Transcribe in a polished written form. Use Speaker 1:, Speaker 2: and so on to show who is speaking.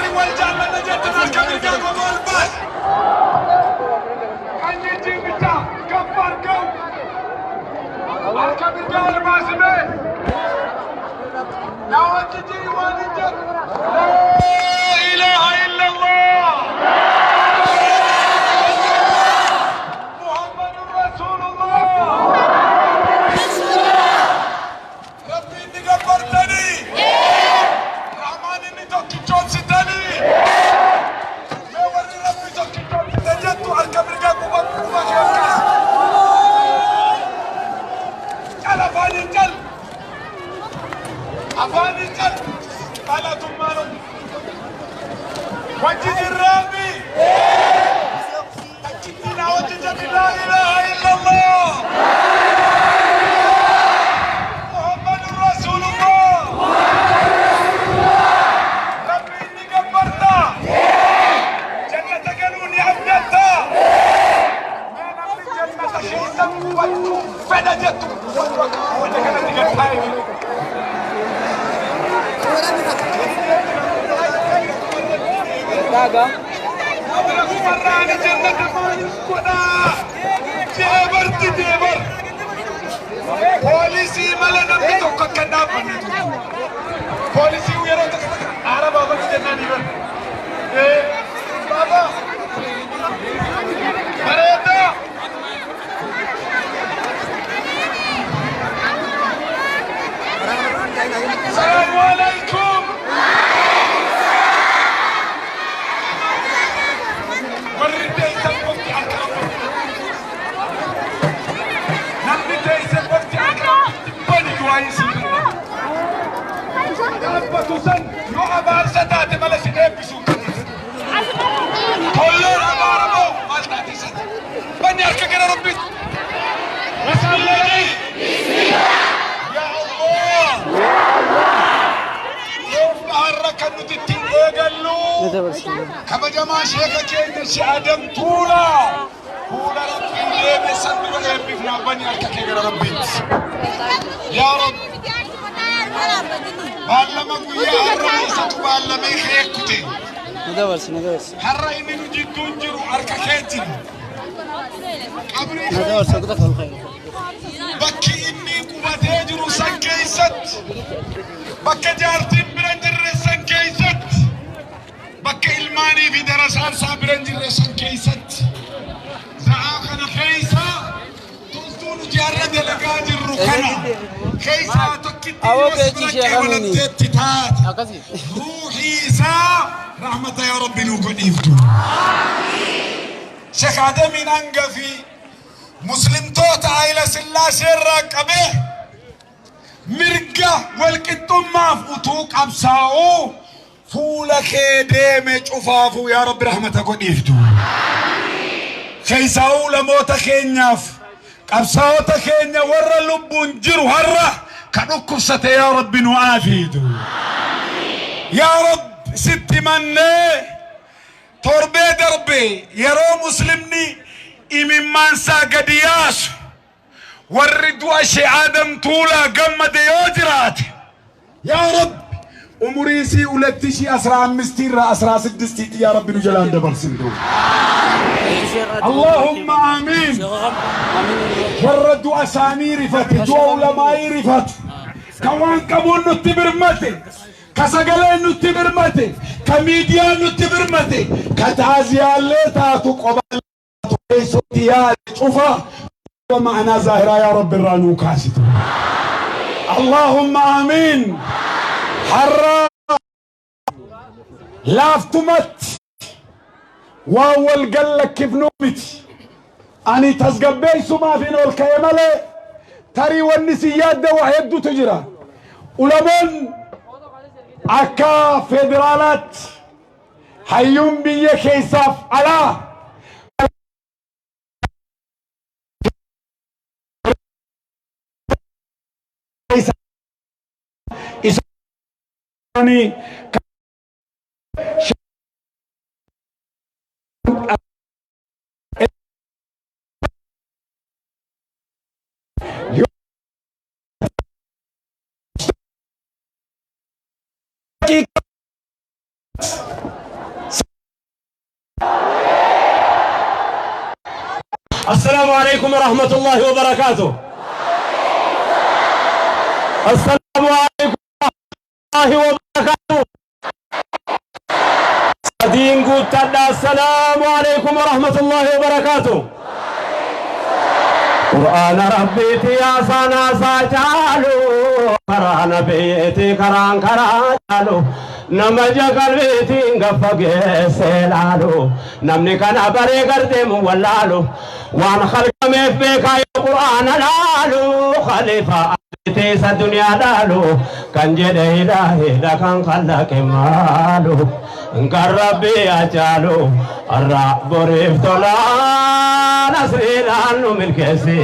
Speaker 1: Warri wal jaallanna jettan harka mirgaa qofa ol baasi. Qanyi ijjiin bichaa gaffar ga'u. Harka mirgaa ol baasimee. Naa wajji ji'i waan hin jedhu. Laa ilaaha illallah. Muhammadun Rasuulullah. Rabbiin ni gabbartanii. Rahmaan inni tokkichoomsitanii. Mee warri Rabbi tokkichoomsite jettu harka mirgaa quba quba kee ol kaasi. Cal afaaniin cal. Afaaniin cal. Dhalatummaan wajji jirraami. Takkitti naa wajji jedhi laa ilaaha illallah. Muhammadun Rasulullah. Rabbiin ni gabbarta. Jannata galuu ni abdatta. Mee namni jannata keessa qubachuu fedha jettu qubachuu akka qubate kanatti gad taa'e. Kumarraani jannata maaliif godhaa? Jeebarti deebar. Poolisii mala namni tokko akka hin dhaabbanne ture. Poolisii yeroo tokko tokko aara baafatu jennaan ni bara. Baaba bareedaa. Salaamu alaikum. Warri teessan qofti harka rabbitti. Namni teessan qofti harka rabbitti bani du'aa isii kadha. Dhaabbatu san yoo abaarsa taate mala si eebbisu. Tolloon abaaramoo maal taate san. Bani harka gara rabbitti. Bismillahi. Ya Allah. Reeffa har'a kan nuti ittiin eegallu kabajamaa sheeka keenya Shee Adam Tuulaa fuula Rabbiin deeme san dura eebbifnaa bani harka kee gara Rabbiitti. Yaa Rabbi baallama guyyaa har'a isatu baallamee kee kute. Har'a inni nu jidduun jiru harka kee jira. Qabrii bakki inni qubatee jiru san keessatti bakka jaartiin bira hin jirre san keessatti bakka ilmaanii fi darasaan isaa bira hin jirre san keessatti za'aa kana keessa toltuu nuti har'a dalagaa jirru kana keessaa tokkitti
Speaker 2: Awoo
Speaker 1: yoo si
Speaker 2: peechi
Speaker 1: bira
Speaker 2: ishee kamiini?
Speaker 1: qeebalamteetti taate
Speaker 2: Akkasii.
Speaker 1: ruuhii isaa rahmata yaa rabbi nuu godhiiftu. Sheekh Adamiin hangafi muslimtoota Hayila Sillaasee irraa qabee mirga walqixxummaaf utuu qabsaa'uu fuula kee deeme cufaafuu yaa Rabbi rahmata godhiiftu. Keessaa'uu ulamoota keenyaaf qabsaa'ota keenya warra lubbuun jiru har'a ka dhukkubsate yaa Rabbi nu aafiitu. Yaa Rabbi sitti mannee torbee darbe yeroo muslimni imimmaansaa gadi yaasu warri du'a Shee Aadam Tuulaa gammade yoo jiraate yaa Rabbi umurii isii ulatti ishii asraa ammistii irraa asraa siddistiitti yaa Rabbi nu jalaan dabarsintu. Allahumma amiin. Warra du'a isaanii rifate, du'a ulamaa'ii rifatu, ka waan qabuun nutti birmate, ka sagaleen nutti birmate, ka miidiyaan nutti birmate, ka taaziyaallee taatu qobaa keessatti yaade cufa ma'anaa zaahiraa yaa Rabbi irraa nuu kaasitu. Allahumma amiin. Har'a laaftumatti waan wal gallakkifnuu miti. Ani tasgabbeessumaaf hin ol ka'e malee tarii wanni si yaadda waa hedduutu jira. Ulamoon akka federaalaatti hayyuun biyya keessaaf alaa isaanii
Speaker 2: السلام عليكم ورحمة الله وبركاته. السلام عليكم ورحمة الله وبركاته. Sadiin guuttadha. السلام عليكم ورحمة الله وبركاته. Qur'aana Rabbiiti yaasanaa saa caalu, karaa nabiyyiiti karaan karaa caalu, nama ija qalbiitiin gaffa geessee laalu, namni kana baree gardeemu wallaalu, waan khalqameef beekaa yoo Qur'aana laalu, khalifa teessa duniyaa dhaalu kan jedhe ilaahidha, kan khallaqe maalu, kan Rabbi acaalu har'a boriif tolaa nasriidhaan nu milkeessi.